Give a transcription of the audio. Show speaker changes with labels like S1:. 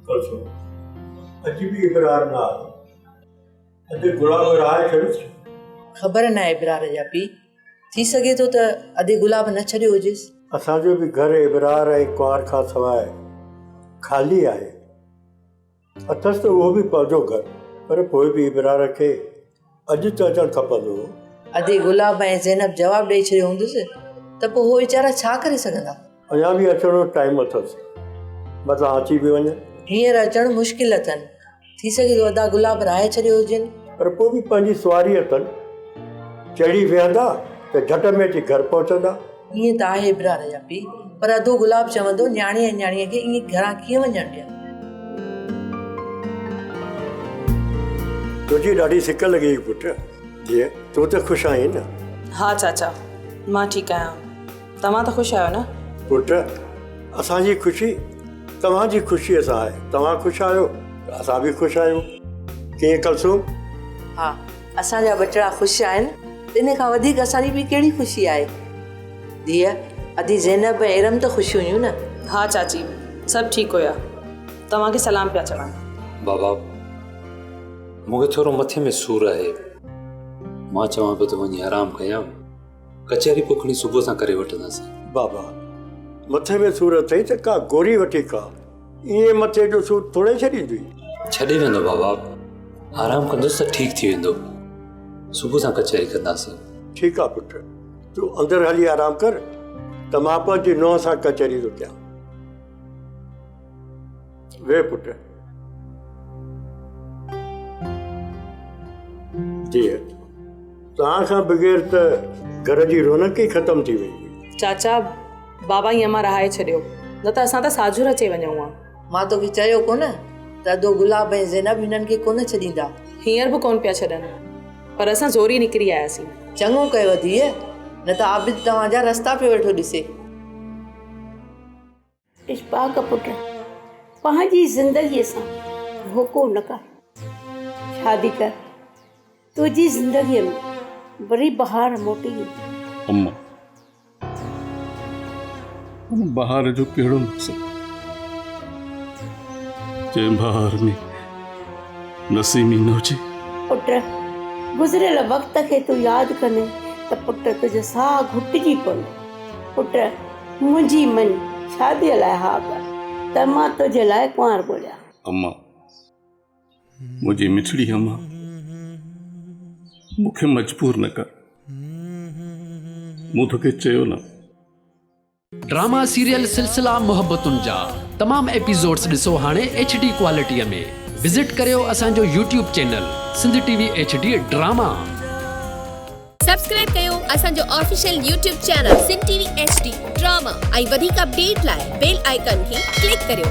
S1: ڪلثوم، اڄ به ابرار نه آيو. ادي گلاب رهائي ڇڏيس ڇا؟
S2: خبر ناهي ابرار جا پيء. ٿي سگهي ٿو ته ادي گلاب نه ڇڏيو هجيس.
S1: اسان جو به گهر ابرار ۽ ڪنوار کان سواء خالي آهي. اٿس ته اهو به پنهنجو گهر، پر پوء به ابرار کي اڄ ته اچڻ کپندو هو.
S2: ادي گلاب ۽ زينب جواب ڏئي ڇڏيو هوندس ته پوء هو ويچارا ڇا ڪري سگهندا؟
S1: اڃا به اچڻ جو ٽائيم اٿس، متان اچي به وڃن.
S2: هينئر اچڻ مشڪل اٿن. ٿي سگهي ٿو ادا گلاب رهائي ڇڏيو هجين.
S1: پر پوء به پنهنجي سواري اٿن. چڙهي ويهندا ته جهٽ ۾ اچي گهر پهچندا.
S2: ائين ته آهي ابرار جا پيء، پر ادو گلاب چوندو نياڻي ۽ نياڻيء کي ائين گهران ڪيئن وڃڻ ڏيان.
S1: تنهنجي ڏاڍي سڪ لڳي هئي پٽ. ڌيء، تون ته خوش آهين نه؟
S3: ها چاچا، مان ٺيڪ آهيان. توهان ته خوش آهيو نه؟
S1: پٽ، اسان جي خوشي توهان جي خوشيء سان آهي. توهان خوش آهيو ته اسان به خوش آهيون. ڪيئن ڪلثوم؟
S2: ها، اسان جا ٻچڙا خوش آهن ته ان کان وڌيڪ اسان جي ٻي ڪهڙي خوشي آهي. ڌيء، ادي زينب ۽ ارم ته خوش هيون نه؟
S3: ها چاچي، سڀ ٺيڪ هيا. توهان کي سلام پيا چون.
S4: بابا، مون کي ٿورو مٿي ۾ سور آهي. مان چوان پيو ته وڃي آرام ڪيان. ڪچهري پوء کڻي صبح سان ڪري وٺنداسين.
S1: بابا، مٿي ۾ سور اٿئي ته ڪا گوري وٺي کاء. ائين مٿي جو سور ٿورئي ڇڏيندوئي.
S4: ڇڏي ويندو بابا، آرام ڪندس ته ٺيڪ ٿي ويندو. صبح سان ڪچهري ڪنداسين.
S1: ٺيڪ آ پٽ، تون اندر هلي آرام ڪر ته مان پنهنجي نونهن سان ڪچهري ٿو ڪيان. ويهه پٽ. جيء، توهان کان بغير ته گهر جي رونق ئي ختم ٿي وئي هئي.
S3: چاچا، بابا ائين مان رهائي ڇڏيو، نه ته اسان ته ساجهر اچي وڃون ها.
S2: مان توکي چيو ڪونه ته ادو گلاب ۽ زينب هنن کي ڪونه ڇڏيندا.
S3: هينئر به ڪونه پيا ڇڏن، پر اسان زوري نڪري آياسين.
S2: چڱو ڪيو ڌيء، نه ته عابد توهان جا رستا پيو ويٺو ڏسي.
S5: اشفاق پٽ پنهنجي زندگيء سان ڌوڪو نه ڪر. شادي ڪر. تنهنجي زندگيء ۾ وري بهار موٽي ايندي.
S6: اما، ان بهار جو ڪهڙو مقصد؟ جنهن بهار ۾ نسيم ئي نه هجي.
S5: پٽ، گذريل وقت کي تون ياد ڪندين ته پٽ تنهنجو ساهه گهٽجي پوندو. پٽ، منهنجي مڃ، شاديء لاء ها ڪر ته مان تنهنجي لاء ڪنوار ڳوليان.
S6: اما، منهنجي مٺڙي اما، مون کي مجبور نه ڪر. مون توکي چيو نه.
S7: ڊراما سيريل سلسلا محبتن جا تمام ايپيسوڊس ڏسو هاڻي ايڇ ڊي ڪوالٽي ۾ وزٽ ڪريو اسان جو YouTube channel Sindh T V H D drama.
S8: Subscribe ڪيو اسان جو official YouTube channel Sindh T V H D drama ۽ وڌيڪ اپڊيٽ لاء بيل آئيڪان کي ڪلڪ ڪريو.